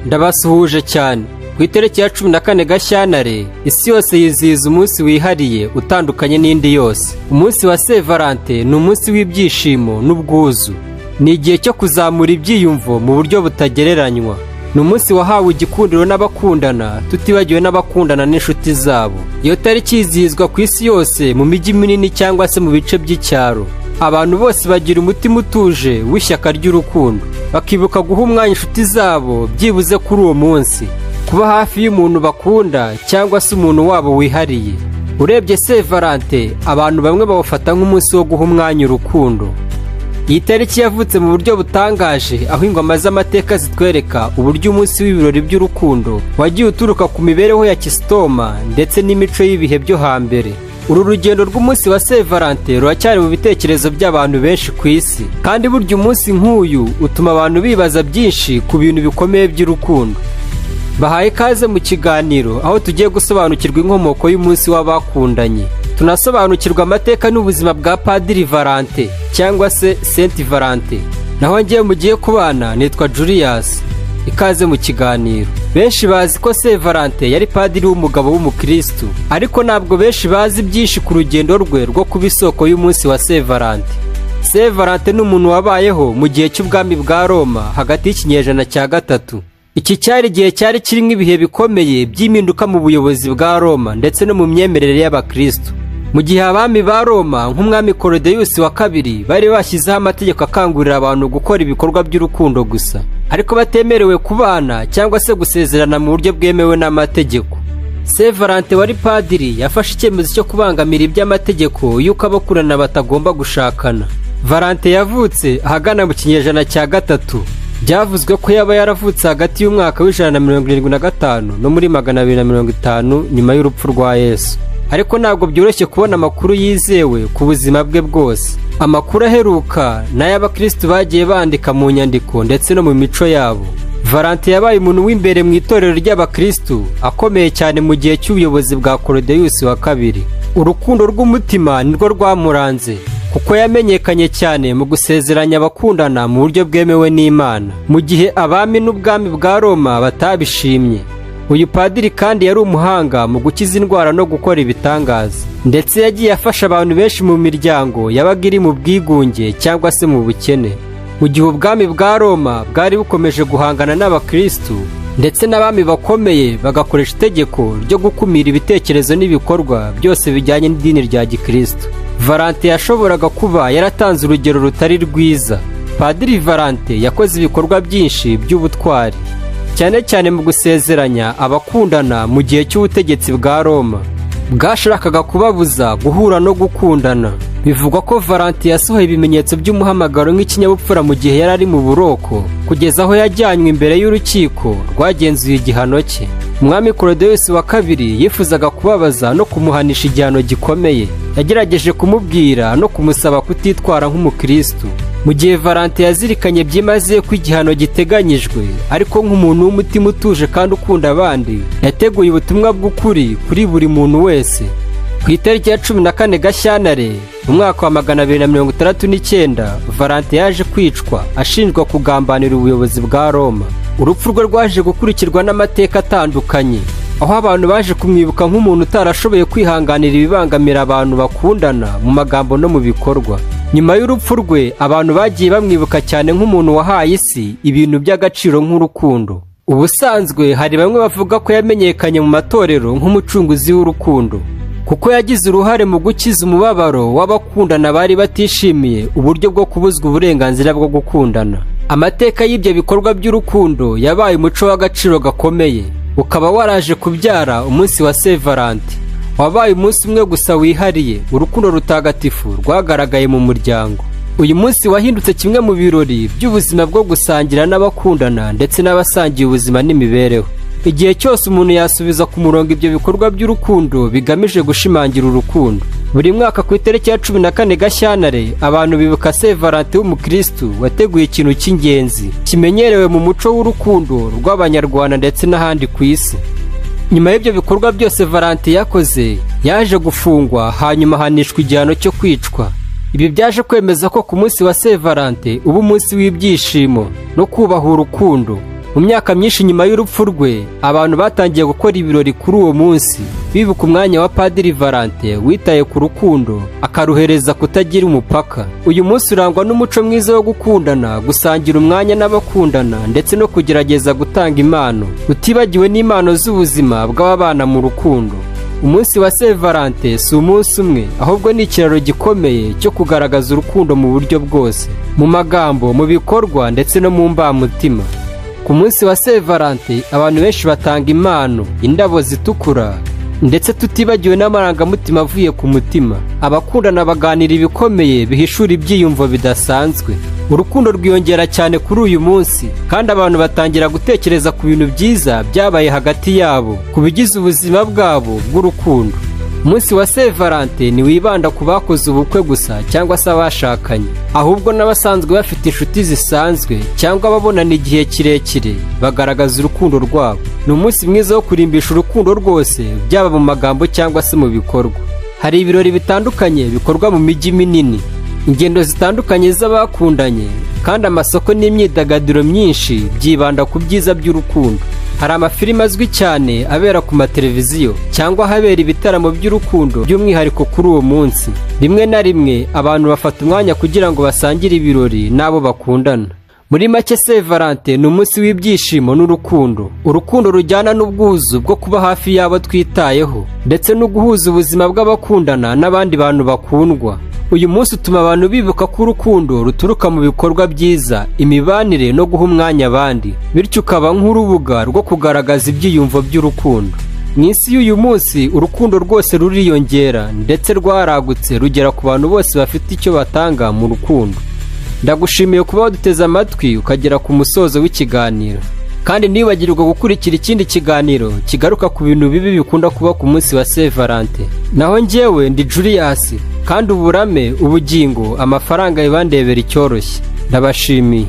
Ndabasuhuje cyane. Ku itariki ya 14 Gashyantare, isi yose yizihiza umunsi wihariye utandukanye n'indi yose. Umunsi wa Saint Valentin ni umunsi w'ibyishimo n'ubwuzu, ni igihe cyo kuzamura ibyiyumvo mu buryo butagereranywa. Ni umunsi wahawe igikundiro n'abakundana, tutibagiwe n'abakundana n'inshuti zabo. Iyo tariki yizihizwa ku isi yose, mu mijyi minini cyangwa se mu bice by'icyaro. Abantu bose bagira umutima utuje w'ishyaka ry'urukundo, bakibuka guha umwanya inshuti zabo byibuze kuri uwo munsi, kuba hafi y'umuntu bakunda cyangwa se umuntu wabo wihariye. Urebye, Saint Valentin abantu bamwe bawufata nk'umunsi wo guha umwanya urukundo. Iyi tariki yavutse mu buryo butangaje, aho ingoma z'amateka zitwereka uburyo umunsi w'ibirori by'urukundo wagiye uturuka ku mibereho ya kisitoma ndetse n'imico y'ibihe byo hambere. Uru rugendo rw'umunsi wa Saint Valentin ruracyari mu bitekerezo by'abantu benshi ku isi, kandi burya umunsi nk'uyu utuma abantu bibaza byinshi ku bintu bikomeye by'urukundo. Bahaye ikaze mu kiganiro, aho tugiye gusobanukirwa inkomoko y'umunsi w'abakundanye, tunasobanukirwa amateka n'ubuzima bwa Padiri Valentin cyangwa se Saint Valentin. Naho ngewe mugiye kubana nitwa Julius. Ikaze mu kiganiro. Benshi bazi ko Saint Valentin yari padiri w'umugabo w'umukristu, ariko ntabwo benshi bazi byinshi ku rugendo rwe rwo kuba isoko y'umunsi wa Saint Valentin. Saint Valentin ni umuntu wabayeho mu gihe cy'ubwami bwa Roma, hagati y'ikinyejana cya gatatu. Iki cyari igihe cyari kirimo ibihe bikomeye by'impinduka mu buyobozi bwa Roma ndetse no mu myemerere y'abakristu, mu gihe abami ba Roma nk'umwami Korodeyusi wa kabiri bari bashyizeho amategeko akangurira abantu gukora ibikorwa by'urukundo gusa, ariko batemerewe kubana cyangwa se gusezerana mu buryo bwemewe n'amategeko. Saint Valentin wari padiri yafashe icyemezo cyo kubangamira iby'amategeko y'uko abakundana batagomba gushakana. Valentin yavutse ahagana mu kinyejana cya gatatu. Byavuzwe ko yaba yaravutse hagati y'umwaka w'175 no muri 250 nyuma y'urupfu rwa Yesu, ariko ntabwo byoroshye kubona amakuru yizewe ku buzima bwe bwose. Amakuru aheruka ni ay'abakirisitu bagiye bandika mu nyandiko ndetse no mu mico yabo. Valentin yabaye umuntu w'imbere mu itorero ry'abakirisitu akomeye cyane mu gihe cy'ubuyobozi bwa Korodeyusi wa kabiri. Urukundo rw'umutima nirwo rwamuranze, kuko yamenyekanye cyane mu gusezeranya abakundana mu buryo bwemewe n'Imana, mu gihe abami n'ubwami bwa Roma batabishimye. Uyu padiri kandi yari umuhanga mu gukiza indwara no gukora ibitangaza, ndetse yagiye afasha abantu benshi mu miryango yabaga iri mu bwigunge cyangwa se mu bukene, mu gihe ubwami bwa Roma bwari bukomeje guhangana n'abakirisitu, ndetse n'abami bakomeye bagakoresha itegeko ryo gukumira ibitekerezo n'ibikorwa byose bijyanye n'idini rya gikirisitu. Valentin yashoboraga kuba yaratanze urugero rutari rwiza. Padiri Valentin yakoze ibikorwa byinshi by'ubutwari, cyane cyane mu gusezeranya abakundana mu gihe cy'ubutegetsi bwa Roma bwashakaga kubabuza guhura no gukundana. Bivugwa ko Valentin yasohoye ibimenyetso by'umuhamagaro nk'ikinyabupfura mu gihe yari ari mu buroko, kugeza aho yajyanywe imbere y'urukiko rwagenzuye igihano cye. Umwami Korodewusi wa kabiri yifuzaga kubabaza no kumuhanisha igihano gikomeye. Yagerageje kumubwira no kumusaba kutitwara nk'umukristu, mu gihe Valentin yazirikanye byimazeyo ko igihano giteganyijwe, ariko nk'umuntu w'umutima utuje kandi ukunda abandi, yateguye ubutumwa bw'ukuri kuri buri muntu wese. Ku itariki ya 14 Gashyantare mu mwaka wa 269, Valentin yaje kwicwa ashinjwa kugambanira ubuyobozi bwa Roma. Urupfu rwe rwaje gukurikirwa n'amateka atandukanye, aho abantu baje kumwibuka nk'umuntu utarashoboye kwihanganira ibibangamira abantu bakundana mu magambo no mu bikorwa. Nyuma y'urupfu rwe, abantu bagiye bamwibuka cyane nk'umuntu wahaye isi ibintu by'agaciro nk'urukundo. Ubusanzwe hari bamwe bavuga ko yamenyekanye mu matorero nk'umucunguzi w'urukundo, kuko yagize uruhare mu gukiza umubabaro w'abakundana bari batishimiye uburyo bwo kubuzwa uburenganzira bwo gukundana. Amateka y'ibyo bikorwa by'urukundo yabaye umuco w'agaciro gakomeye, ukaba waraje kubyara umunsi wa Saint Valentin, wabaye umunsi umwe gusa wihariye urukundo rutagatifu rwagaragaye mu muryango. Uyu munsi wahindutse kimwe mu birori by'ubuzima bwo gusangira n'abakundana ndetse n'abasangiye ubuzima n'imibereho. Igihe cyose umuntu yasubiza ku murongo ibyo bikorwa by'urukundo bigamije gushimangira urukundo. Buri mwaka ku itariki ya 14 Gashyantare, abantu bibuka Saint Valentin w'umukristu wateguye ikintu cy'ingenzi kimenyerewe mu muco w'urukundo rw'Abanyarwanda ndetse n'ahandi ku isi. Nyuma y'ibyo bikorwa byose Valentin yakoze, yaje gufungwa, hanyuma ahanishwa igihano cyo kwicwa. Ibi byaje kwemeza ko ku munsi wa Saint Valentin uba umunsi w'ibyishimo no kubaha urukundo. Mu myaka myinshi nyuma y'urupfu rwe, abantu batangiye gukora ibirori kuri uwo munsi, bibuka umwanya wa Padiri Valante witaye ku rukundo, akaruhereza kutagira umupaka. Uyu munsi urangwa n'umuco mwiza wo gukundana, gusangira umwanya n'abakundana, ndetse no kugerageza gutanga impano, utibagiwe n'impano z'ubuzima bw'ababana mu rukundo. Umunsi wa Saint Valentin si umunsi umwe, ahubwo ni ikiraro gikomeye cyo kugaragaza urukundo mu buryo bwose, mu magambo, mu bikorwa ndetse no mu mbamutima. Ku munsi wa Saint Valentin, abantu benshi batanga impano, indabo zitukura, ndetse tutibagiwe n'amarangamutima avuye ku mutima. Abakundana baganira ibikomeye bihishura ibyiyumvo bidasanzwe. Urukundo rwiyongera cyane kuri uyu munsi, kandi abantu batangira gutekereza ku bintu byiza byabaye hagati yabo, ku bigize ubuzima bwabo bw'urukundo. Umunsi wa Saint Valentin ntiwibanda ku bakoze ubukwe gusa cyangwa se abashakanye, ahubwo n'abasanzwe bafite inshuti zisanzwe cyangwa ababonana igihe kirekire bagaragaza urukundo rwabo. Ni umunsi mwiza wo kurimbisha urukundo rwose, byaba mu magambo cyangwa se mu bikorwa. Hari ibirori bitandukanye bikorwa mu mijyi minini, ingendo zitandukanye z'abakundanye, kandi amasoko n'imyidagaduro myinshi byibanda ku byiza by'urukundo. Hari amafilime azwi cyane abera ku mateleviziyo cyangwa ahabera ibitaramo by'urukundo by'umwihariko kuri uwo munsi. Rimwe na rimwe abantu bafata umwanya kugira ngo basangire ibirori n'abo bakundana. Muri make, Saint Valentin ni umunsi w'ibyishimo n'urukundo, urukundo rujyana n'ubwuzu bwo kuba hafi y'abo twitayeho, ndetse no guhuza ubuzima bw'abakundana n'abandi bantu bakundwa. Uyu munsi utuma abantu bibuka ko urukundo ruturuka mu bikorwa byiza, imibanire no guha umwanya abandi, bityo ukaba nk'urubuga rwo kugaragaza ibyiyumvo by'urukundo. Mu isi y'uyu munsi, urukundo rwose ruriyongera, ndetse rwaragutse rugera ku bantu bose bafite icyo batanga mu rukundo. Ndagushimiye kuba waduteze amatwi ukagera ku musozo w'ikiganiro, kandi ntiwibagirwe gukurikira ikindi kiganiro kigaruka ku bintu bibi bikunda kuba ku munsi wa Saint Valentin. Naho njyewe ndi Julius, kandi uburame, ubugingo, amafaranga bibandebera icyoroshye. Ndabashimiye.